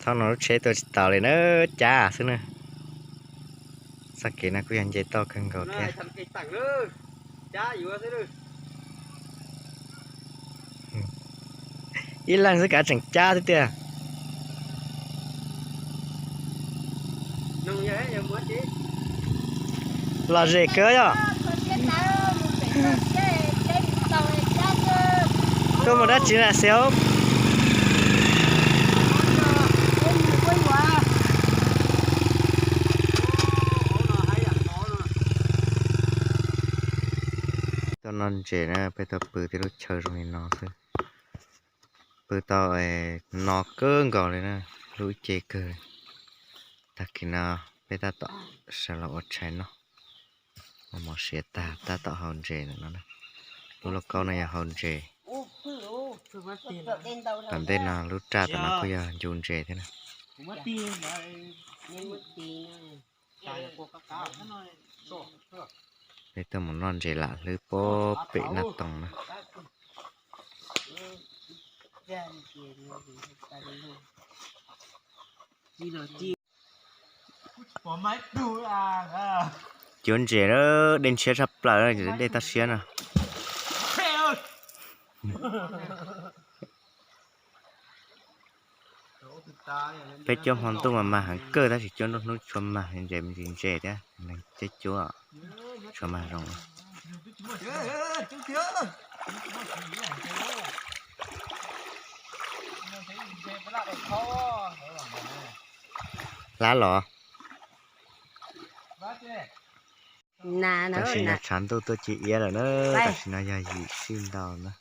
Thaum no lub tsheb tuaj tsis taus li na, cab xwb na. Txoj kev no kuj yog nce toj kawg nkaus thiab. Ib leeg xwb kav tseem cab thiab tiag. Lom zem kawg yog. Tuaj mus dab tsi na Xiaus? Tuaj noj ntses na, peb tuaj pw tej lub chaw zoo li no xwb. Pw tau no kawg nkaus li na, lub ib ce kawg. Tag kis no peb tab tom sawv los ua tshais noj, ua mov siav tag tab tom hau ntses ntawm no. Lub lauj kaub no yog hau ntses. Tom ntej no lub raj tom no kuj yog ncu ntses thiab na. Peb tuaj mus noj ntses lam hlwb puag pem Naj Toog na. Cuab ntses, dej ntshiab tshaj plaws, dej toj siab no. Peb cuab hmo ntuj mas mag heev kawg tab sis cuab nruab hnub tshua mag ntses me ntsis ntses thiab neeg cuab cuab tshua mag zoo. Hlab los. Tam sim no tshav ntuj tuaj ci iab lawm na, tam sim no yog yim sij ntau na.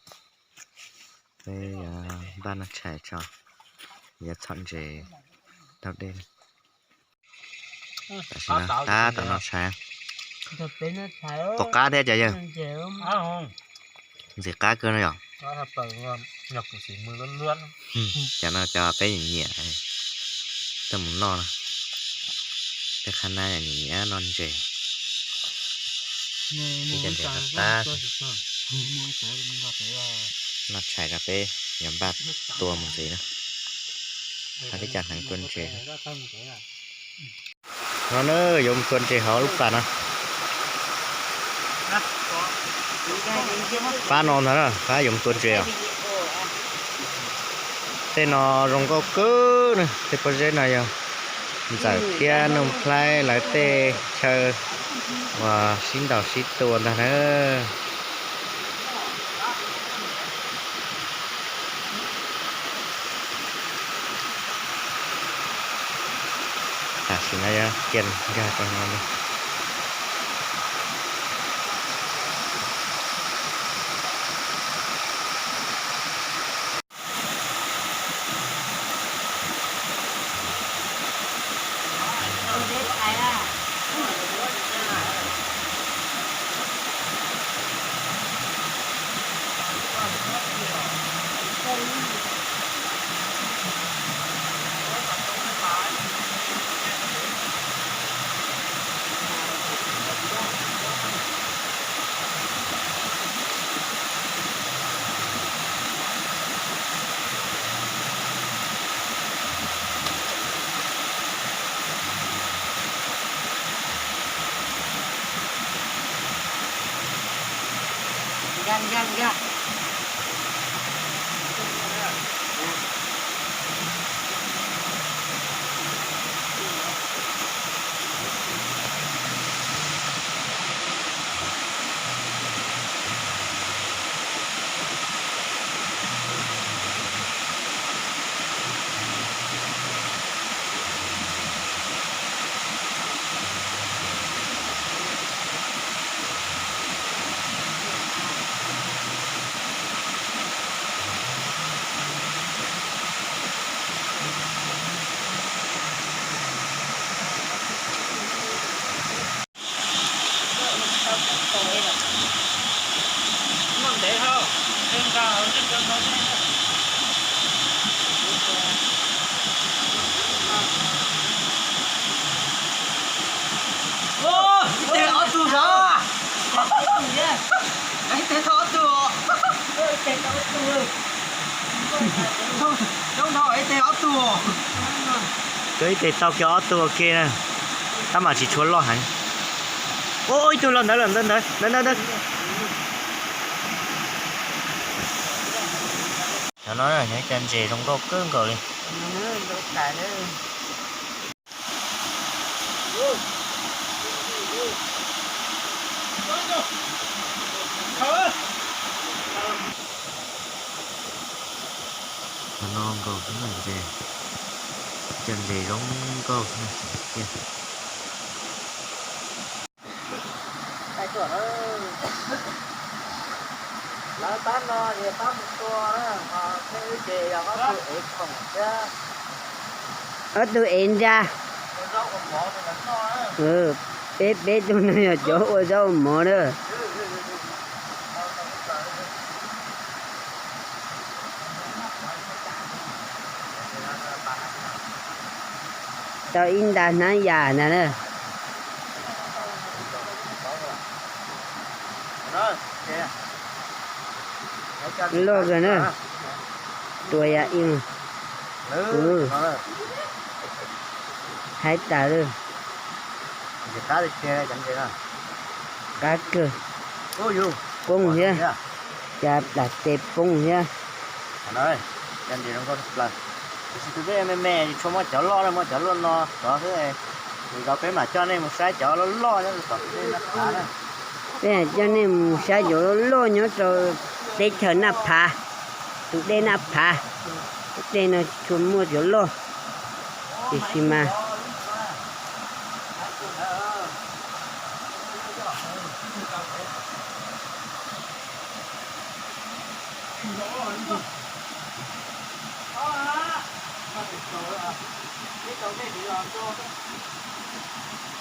Peb yuav npaj noj tshais tso, yuav txhom ntses taug dej. Tam sim no tab tom noj tshais. Pom qab thiab cov yawg. Ntxim qab kawg no yom. Cov no cov peb nyiam nyiam tuaj mus noj na. Peb qhab nab nyiam nyiam noj ntses. Ib co ntses qab qab. Noj tshais rau peb yuav npaj tua mus ntxiv na. Peb cov hneev tua ntses. No na, yuav mus tua ntses hauv lub pas no. Pab no ntag na, pab yuav mus tua ntses os. Tej no zoo nkauj kawg na, tej pob zeb no yog Ntxawm thiab Nuj Nplhaib lawv tej chaw uas sib ntaus sib tua ntag na. Tam sim no yuav kiag nkag rau no li. Ib teg thauj ob tug. Coob dhau ib teg ob tug. Ib tes tau kiag ob tug ua ke na, tab mas tsis tshua loj heev. Ua ib tug los ntawd, los ntawd ntawd ntawd ntawd ntawd. Cov no yog cov ntses zoo nkauj kawg nkaus li. Cov no nkaus xwb na, ntses, cov ntses zoo nkauj xwb na tiag. Lawv pab no ces pab mus tua na, ho peb wb ces yog ob tug ev khoom thiab. Ob tug ev nra. Peb, peb tug no yog cov ua zaub ua mov na. Tau ib nta hnab yas ntag na. Loj kawg na. Tua yam ib, haib tas lawm. Qab kawg. Poob thiab, cas plam tes poob thiab. Tiam sis tus peb me me tsis tshua muaj cov loj na, muaj cov luaj no tod xwb. Lwm zaus peb mam coj nej mus saib cov loj loj nyob rau tom tus dej Naj Phav na. Peb mam coj nej mus saib cov loj loj nyob rau teb chaws Naj Phav, tus dej Naj Phav. Tej no tsis tshua muaj cov loj, tiam sis mas